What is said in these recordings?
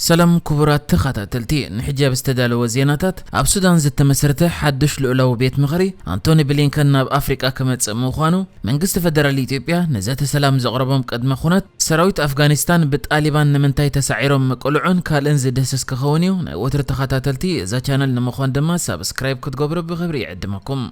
ሰላም ክቡራት ተኸታተልቲ፣ ንሕጂ ኣብ ዝተዳለወ ዜናታት፣ ኣብ ሱዳን ዝተመስረተ ሓድሽ ልኡላዊ ቤት ምኽሪ ኣንቶኒ ብሊንከን ናብ ኣፍሪቃ ክመጽእ ምዃኑ፣ መንግስቲ ፈደራል ኢትዮጵያ ንዘተ ሰላም ዘቕረቦም ቅድመ ኩነት፣ ሰራዊት ኣፍጋኒስታን ብጣሊባን ንምንታይ ተሳዒሮም ምቅልዑን ካልእን ዝድህስስ ክኸውን እዩ። ናይ ወትሩ ተኸታተልቲ እዛ ቻነል ንምዃን ድማ ሳብስክራይብ ክትገብሩ ብኽብሪ ይዕድመኩም።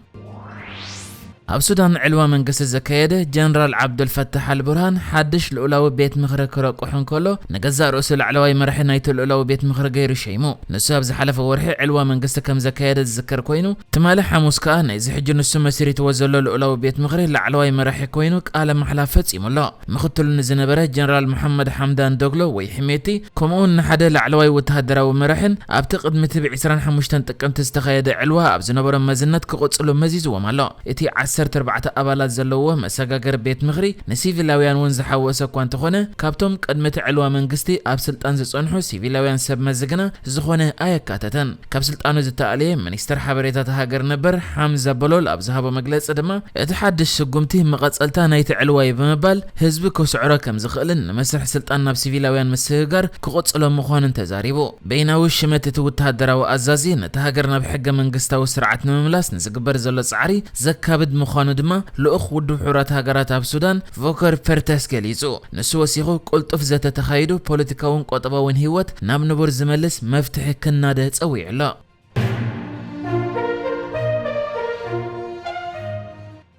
ኣብ ሱዳን ዕልዋ መንግስቲ ዘካየደ ጀነራል ዓብዱልፈታሕ ኣልቡርሃን ሓድሽ ልኡላዊ ቤት ምኽሪ ክረቁሕ እንከሎ፣ ንገዛእ ርእሱ ላዕለዋይ መራሒ ናይቲ ልኡላዊ ቤት ምኽሪ ገይሩ ሸይሙ። ንሱ ኣብ ዝሓለፈ ወርሒ ዕልዋ መንግስቲ ከም ዘካየደ ዝዝከር ኮይኑ፣ ትማሊ ሓሙስ ከኣ ናይዚ ሕጂ ንሱ መስሪትዎ ዘሎ ልኡላዊ ቤት ምኽሪ ላዕለዋይ መራሒ ኮይኑ ቃለ ማሕላ ፈጺሙ ኣሎ። ምኽትሉ ንዝነበረ ጀነራል መሓመድ ሓምዳን ዶግሎ ወይ ሕሜቲ፣ ከምኡውን ንሓደ ላዕለዋይ ወተሃደራዊ መራሕን ኣብቲ ቅድሚ እቲ ብ ዕስራን ሓሙሽተን ጥቅምቲ ዝተኻየደ ዕልዋ ኣብ ዝነበሮም መዝነት ክቕጽሉ መዚዝዎም ኣሎ። እቲ ዓሰርተ ኣርባዕተ ኣባላት ዘለዎ መሰጋገሪ ቤት ምኽሪ ንሲቪላውያን እውን ዝሓወሰ እኳ እንተኾነ፣ ካብቶም ቅድሚ እቲ ዕልዋ መንግስቲ ኣብ ስልጣን ዝጸንሑ ሲቪላውያን ሰብ መዚ ግና ዝኾነ ኣየካተተን። ካብ ስልጣኑ ዝተኣልየ ሚኒስተር ሓበሬታ እታ ሃገር ነበር ሓምዛ በሎል ኣብ ዝሃቦ መግለጺ ድማ፣ እቲ ሓድሽ ስጉምቲ መቐጸልታ ናይቲ ዕልዋ እዩ ብምባል፣ ህዝቢ ክስዕሮ ከም ዝኽእልን ንመስርሕ ስልጣን ናብ ሲቪላውያን ምስግጋር ክቕጽሎ ምዃኑን ተዛሪቡ። በይናዊ ሽመት እቲ ወተሃደራዊ ኣዛዚ ነታ ሃገር ናብ ሕገ መንግስታዊ ስርዓት ንምምላስ ንዝግበር ዘሎ ጻዕሪ ዘካብድ ምዃኑ ድማ ልኡኽ ውድብ ሕቡራት ሃገራት ኣብ ሱዳን ቮከር ፐርተስ ገሊጹ። ንሱ ወሲኹ፣ ቅልጡፍ ዘተ ተኻይዱ ፖለቲካውን ቆጠባውን ህይወት ናብ ንቡር ዝመልስ መፍትሒ ክናደ ጸዊዑ ኣሎ።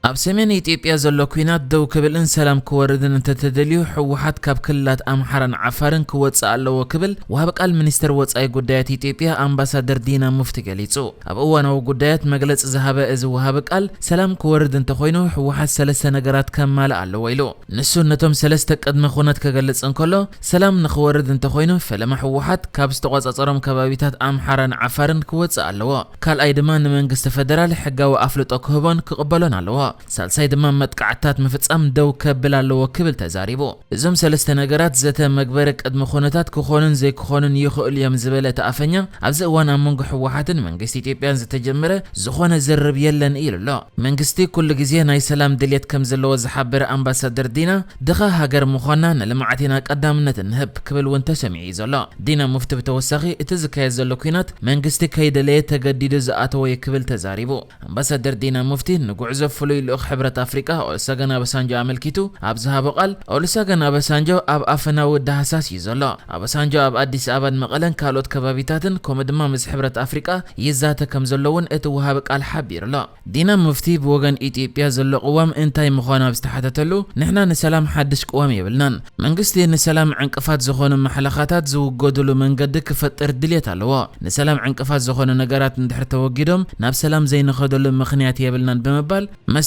ኣብ ሰሜን ኢትዮጵያ ዘሎ ኲናት ደው ክብልን ሰላም ክወርድን እንተተደልዩ፣ ህወሓት ካብ ክልላት ኣምሓራን ዓፋርን ክወጽእ ኣለዎ ክብል ወሃቢ ቃል ሚኒስትር ወጻኢ ጉዳያት ኢትዮጵያ ኣምባሳደር ዲና ሙፍቲ ገሊጹ። ኣብ እዋናዊ ጉዳያት መግለጺ ዝሃበ እዚ ወሃቢ ቃል፣ ሰላም ክወርድ እንተኾይኑ ህወሓት ሰለስተ ነገራት ከማልእ ኣለዎ ኢሉ። ንሱ ነቶም ሰለስተ ቅድመ ኩነት ክገልጽ እንከሎ፣ ሰላም ንኽወርድ እንተኾይኑ ፈለማ ህወሓት ካብ ዝተቖጻጸሮም ከባቢታት ኣምሓራን ዓፋርን ክወጽእ ኣለዎ። ካልኣይ ድማ ንመንግስቲ ፈደራል ሕጋዊ ኣፍልጦ ክህቦን ክቕበሎን ኣለዎ። ሳልሳይ ድማ መጥቃዕትታት ምፍጻም ደው ከብል ኣለዎ ክብል ተዛሪቡ። እዞም ሰለስተ ነገራት ዘተ መግበሪ ቅድመ ኩነታት ክኾኑን ዘይክኾኑን ይኽእሉ እዮም ዝበለ እቲ ኣፈኛ፣ ኣብዚ እዋን ኣብ መንጎ ህወሓትን መንግስቲ ኢትዮጵያን ዝተጀመረ ዝኾነ ዝርርብ የለን ኢሉ ኣሎ። መንግስቲ ኩሉ ግዜ ናይ ሰላም ድሌት ከም ዘለዎ ዝሓበረ ኣምባሳደር ዲና፣ ድኻ ሃገር ምዃንና ንልምዓት ኢና ቀዳምነት እንህብ ክብል እውን ተሰሚዑ እዩ ዘሎ። ዲና ሙፍቲ ብተወሳኺ፣ እቲ ዝካየድ ዘሎ ኲናት መንግስቲ ከይደለየ ተገዲዱ ዝኣተዎ እዩ ክብል ተዛሪቡ። ኣምባሳደር ዲና ሙፍቲ ንጉዕዞ ፍሉይ ልኡኽ ሕብረት ኣፍሪቃ ኦሉሰገን ኣበሳንጆ ኣመልኪቱ ኣብ ዝሃቦ ቃል፣ ኦሉሰገን ኣበሳንጆ ኣብ ኣፈናዊ ዳህሳስ እዩ ዘሎ። ኣበሳንጆ ኣብ ኣዲስ ኣበባን መቐለን ካልኦት ከባቢታትን ከምኡ ድማ ምስ ሕብረት ኣፍሪቃ ይዛተ ከም ዘሎ እውን እቲ ወሃቢ ቃል ሓቢሩ ኣሎ። ዲና ሙፍቲ ብወገን ኢትዮጵያ ዘሎ ቅዋም እንታይ ምዃኑ ኣብ ዝተሓተተሉ፣ ንሕና ንሰላም ሓድሽ ቅዋም የብልናን። መንግስቲ ንሰላም ዕንቅፋት ዝኾኑ ማሕለኻታት ዝውገዱሉ መንገዲ ክፈጥር ድልየት ኣለዎ። ንሰላም ዕንቅፋት ዝኾኑ ነገራት እንድሕር ተወጊዶም፣ ናብ ሰላም ዘይንኸደሉ ምኽንያት የብልናን ብምባል፣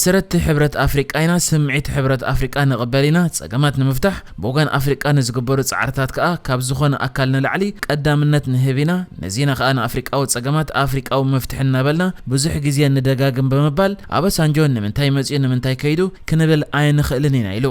መሰረትቲ ሕብረት ኣፍሪቃ ኢና፣ ስምዒት ሕብረት ኣፍሪቃ ንቕበል ኢና፣ ጸገማት ንምፍታሕ ብወገን ኣፍሪቃ ንዝግበሩ ጻዕርታት ከኣ ካብ ዝኾነ ኣካል ንላዕሊ ቀዳምነት ንህብ ኢና። ነዚና ከኣ ንኣፍሪቃዊ ጸገማት ኣፍሪቃዊ መፍትሒ እናበልና ብዙሕ ግዜ ንደጋግም ብምባል፣ ኣበሳንጆ ንምንታይ መጺኡ ንምንታይ ከይዱ ክንብል ኣይንኽእልን ኢና ኢሉ።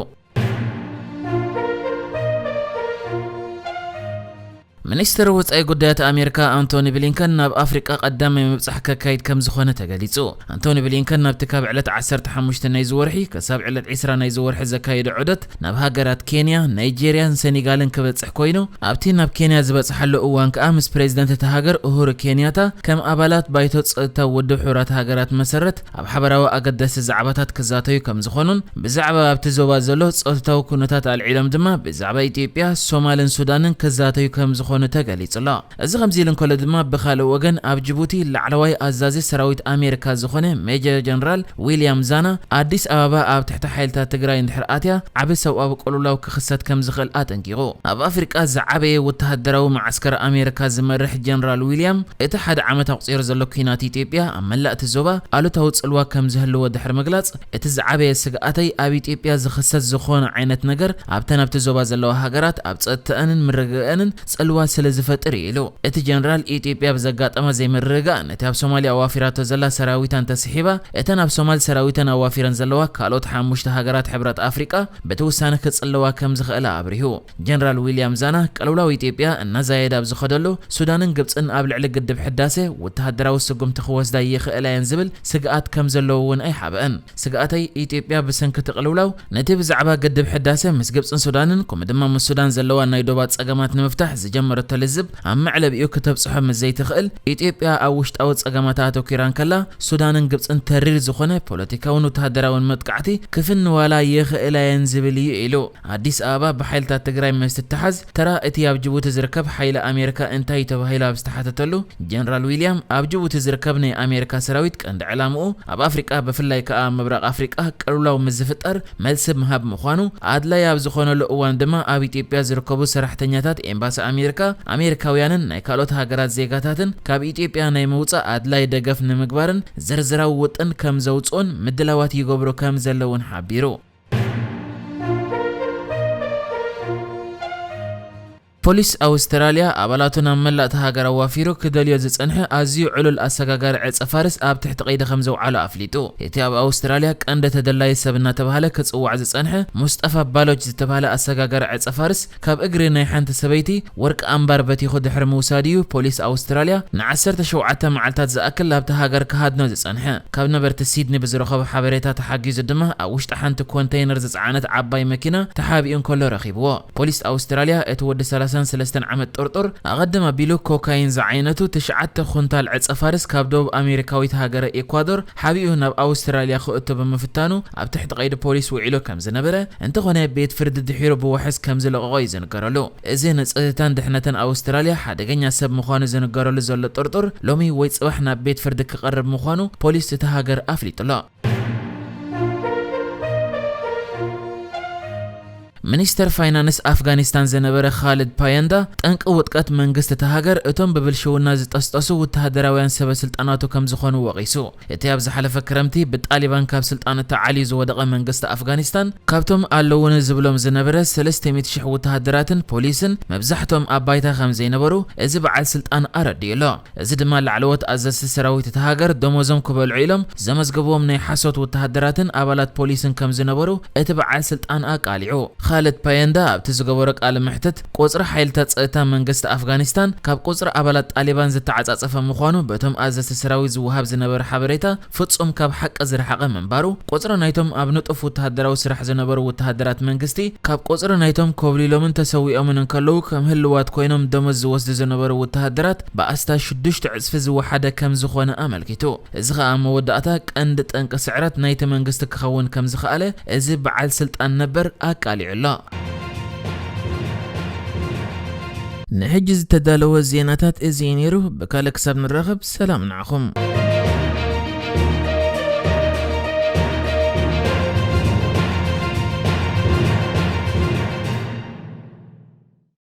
ሚኒስትር ወጻኢ ጉዳያት ኣሜሪካ ኣንቶኒ ብሊንከን ናብ ኣፍሪቃ ቀዳማይ ምብጻሕ ከካይድ ከም ዝኾነ ተገሊጹ። ኣንቶኒ ብሊንከን ናብቲ ካብ ዕለት ዓሰርተ ሓሙሽተ ናይዚ ወርሒ ክሳብ ዕለት ዕስራ ናይዚ ወርሒ ዘካየዶ ዑደት ናብ ሃገራት ኬንያ፣ ናይጄርያን ሴኔጋልን ክበጽሕ ኮይኑ፣ ኣብቲ ናብ ኬንያ ዝበጽሓሉ እዋን ከኣ ምስ ፕሬዚደንት እታ ሃገር ኡሁሩ ኬንያታ ከም ኣባላት ባይቶ ጸጥታ ውድብ ሕቡራት ሃገራት መሰረት ኣብ ሓበራዊ ኣገደስቲ ዛዕባታት ክዛተዩ ከም ዝኾኑን ብዛዕባ ኣብቲ ዞባ ዘሎ ጸጥታዊ ኩነታት ኣልዒሎም ድማ ብዛዕባ ኢትዮጵያ፣ ሶማልን ሱዳንን ክዛተዩ ከም ዝኾኑ ተገሊጹ ኣሎ። እዚ ከምዚ ኢሉ እንከሎ ድማ ብኻልእ ወገን ኣብ ጅቡቲ ላዕለዋይ ኣዛዚ ሰራዊት ኣሜሪካ ዝኾነ ሜጀር ጀነራል ዊልያም ዛና ኣዲስ ኣበባ ኣብ ትሕቲ ሓይልታት ትግራይ እንድሕር ኣትያ ዓቢ ሰብኣዊ ቅልውላው ክኽሰት ከም ዝኽእል ኣጠንቂቑ። ኣብ ኣፍሪቃ ዝዓበየ ወተሃደራዊ መዓስከር ኣሜሪካ ዝመርሕ ጀነራል ዊልያም እቲ ሓደ ዓመት ኣቑጺሩ ዘሎ ኲናት ኢትዮጵያ ኣብ መላእ እቲ ዞባ ኣሉታዊ ጽልዋ ከም ዝህልዎ ድሕሪ ምግላጽ፣ እቲ ዝዓበየ ስግኣተይ ኣብ ኢትዮጵያ ዝኽሰት ዝኾነ ዓይነት ነገር ኣብተን ኣብቲ ዞባ ዘለዋ ሃገራት ኣብ ጸጥተአንን ምርግጋእንን ጽልዋ ስለ ዝፈጥር እዩ ኢሉ። እቲ ጀነራል፣ ኢትዮጵያ ብዘጋጠማ ዘይምርግጋእ ነቲ ኣብ ሶማልያ ኣዋፊራቶ ዘላ ሰራዊታ እንተስሒባ፣ እተን ኣብ ሶማል ሰራዊተን ኣዋፊረን ዘለዋ ካልኦት ሓሙሽተ ሃገራት ሕብረት ኣፍሪቃ በቲ ውሳነ ክጽልዋ ከም ዝኽእላ ኣብሪሁ። ጀነራል ዊልያም ዛና፣ ቅልውላው ኢትዮጵያ እናዛየደ ኣብ ዝኸደሉ፣ ሱዳንን ግብጽን ኣብ ልዕሊ ግድብ ሕዳሴ ወተሃደራዊ ስጉምቲ ክወስዳ ይኽእላ እየን ዝብል ስግኣት ከም ዘለዎ እውን ኣይሓብአን። ስግኣተይ፣ ኢትዮጵያ ብሰንኪ እቲ ቅልውላው ነቲ ብዛዕባ ግድብ ሕዳሴ ምስ ግብጽን ሱዳንን፣ ከምኡ ድማ ምስ ሱዳን ዘለዋ ናይ ዶባት ጸገማት ንምፍታሕ ዝጀመረቶ ዝገበረቶ ልዝብ ኣብ መዕለቢኡ ክተብጽሖ ምስ ዘይትኽእል፣ ኢትዮጵያ ኣብ ውሽጣዊ ጸገማታ ኣተኲራ እንከላ፣ ሱዳንን ግብጽን ተሪር ዝኾነ ፖለቲካውን ወተሃደራውን መጥቃዕቲ ክፍንዋላ ይኽእላ እየን ዝብል እዩ ኢሉ። ኣዲስ ኣበባ ብሓይልታት ትግራይ ምስ ትተሓዝ፣ ተራ እቲ ኣብ ጅቡቲ ዝርከብ ሓይሊ ኣሜሪካ እንታይ እዩ ተባሂሉ ኣብ ዝተሓተተሉ፣ ጀነራል ዊልያም፣ ኣብ ጅቡቲ ዝርከብ ናይ ኣሜሪካ ሰራዊት ቀንዲ ዕላምኡ ኣብ ኣፍሪቃ፣ ብፍላይ ከኣ ኣብ ምብራቕ ኣፍሪቃ ቅልውላው ምስ ዝፍጠር መልሲ ምሃብ ምዃኑ፣ ኣድላይ ኣብ ዝኾነሉ እዋን ድማ ኣብ ኢትዮጵያ ዝርከቡ ሰራሕተኛታት ኤምባሲ ኣሜሪካ፣ ኣሜሪካውያንን ናይ ካልኦት ሃገራት ዜጋታትን ካብ ኢትዮጵያ ናይ ምውጻእ ኣድላይ ደገፍ ንምግባርን ዝርዝራዊ ውጥን ከም ዘውጽኡን ምድላዋት ይገብሩ ከም ዘለውን ሓቢሩ። ፖሊስ ኣውስትራልያ ኣባላቱ ናብ መላእ እታ ሃገር ኣዋፊሩ ክደልዮ ዝጸንሐ ኣዝዩ ዕሉል ኣሰጋጋሪ ዕጸ ፋርስ ኣብ ትሕቲ ቀይዲ ከም ዘውዓሎ ኣፍሊጡ። እቲ ኣብ ኣውስትራልያ ቀንዲ ተደላዪ ሰብ እናተባህለ ክጽዋዕ ዝጸንሐ ሙስጠፋ ባሎች ዝተባህለ ኣሰጋጋሪ ዕጸ ፋርስ፣ ካብ እግሪ ናይ ሓንቲ ሰበይቲ ወርቂ ኣምባር በቲኹ ድሕሪ ምውሳድ እዩ ፖሊስ ኣውስትራልያ ንዓሰርተ ሸውዓተ መዓልታት ዝኣክል ኣብታ ሃገር ክሃድኖ ዝጸንሐ። ካብ ነበርቲ ሲድኒ ብዝረኸቦ ሓበሬታ ተሓጊዙ ድማ ኣብ ውሽጢ ሓንቲ ኮንተይነር ዝጸዓነት ዓባይ መኪና ተሓቢኡ እንከሎ ረኺብዎ። ፖሊስ ኣውስትራልያ እቲ ወዲ ሰላሳን ሰለስተን ዓመት ጥርጡር ኣቐድም ኣቢሉ ኮካይን ዝዓይነቱ ትሽዓተ ኩንታል ዕጸ ፋርስ ካብ ደቡብ ኣሜሪካዊት ሃገረ ኤኳዶር ሓቢኡ ናብ ኣውስትራልያ ክእቶ ብምፍታኑ ኣብ ትሕቲ ቀይዲ ፖሊስ ውዒሉ ከም ዝነበረ፣ እንተኾነ ቤት ፍርዲ ድሒሩ ብዋሕስ ከም ዝለቐቖ እዩ ዝንገረሉ። እዚ ንጽህታን ድሕነትን ኣውስትራልያ ሓደገኛ ሰብ ምዃኑ ዝንገረሉ ዘሎ ጥርጡር ሎሚ ወይ ጽባሕ ናብ ቤት ፍርዲ ክቐርብ ምዃኑ ፖሊስ እታ ሃገር ኣፍሊጡሎ። ሚኒስተር ፋይናንስ ኣፍጋኒስታን ዝነበረ ኻልድ ፓየንዳ፣ ጠንቂ ውድቀት መንግስቲ እታ ሃገር እቶም ብብልሽውና ዝጠስጠሱ ወተሃደራውያን ሰበ ስልጣናቱ ከም ዝኾኑ ወቒሱ። እቲ ኣብ ዝሓለፈ ክረምቲ ብጣሊባን ካብ ስልጣኑ ተዓልዩ ዝወደቐ መንግስቲ ኣፍጋኒስታን፣ ካብቶም ኣለዉኒ ዝብሎም ዝነበረ ሰለስተ ሚእቲ ሽሕ ወተሃደራትን ፖሊስን መብዛሕትኦም ኣብ ባይታ ከም ዘይነበሩ እዚ በዓል ስልጣን ኣረዲኡ ኣሎ። እዚ ድማ ላዕለዎት ኣዘዝቲ ሰራዊት እታ ሃገር ደሞዞም ክበልዑ ኢሎም ዘመዝገብዎም ናይ ሓሶት ወተሃደራትን ኣባላት ፖሊስን ከም ዝነበሩ እቲ በዓል ስልጣን ኣቃሊዑ። ኻልድ ፓየንዳ ኣብቲ ዝገበሮ ቃለ መሕትት፣ ቁጽሪ ሓይልታት ጸጥታ መንግስቲ ኣፍጋኒስታን ካብ ቁጽሪ ኣባላት ጣሊባን ዝተዓጻጸፈ ምዃኑ በቶም ኣዘዝቲ ሰራዊት ዝወሃብ ዝነበረ ሓበሬታ ፍጹም ካብ ሓቂ ዝረሓቐ ምንባሩ፣ ቁጽሪ ናይቶም ኣብ ንጡፍ ወተሃደራዊ ስራሕ ዝነበሩ ወተሃደራት መንግስቲ ካብ ቁጽሪ ናይቶም ኮብሊሎምን ተሰዊኦምን እንከለዉ ከም ህልዋት ኮይኖም ደሞዝ ዝወስዱ ዝነበሩ ወተሃደራት ብኣስታት ሽዱሽተ ዕጽፊ ዝወሓደ ከም ዝኾነ ኣመልኪቱ። እዚ ኸኣ መወዳእታ ቀንዲ ጠንቂ ስዕረት ናይቲ መንግስቲ ክኸውን ከም ዝኸኣለ እዚ በዓል ስልጣን ነበር ኣቃሊዑ ኣሎ። ንሕጂ ዝተዳለወ ዜናታት እዚ እዩ ነይሩ። ብካልእ ክሳብ ንራኸብ ሰላም ንዓኹም።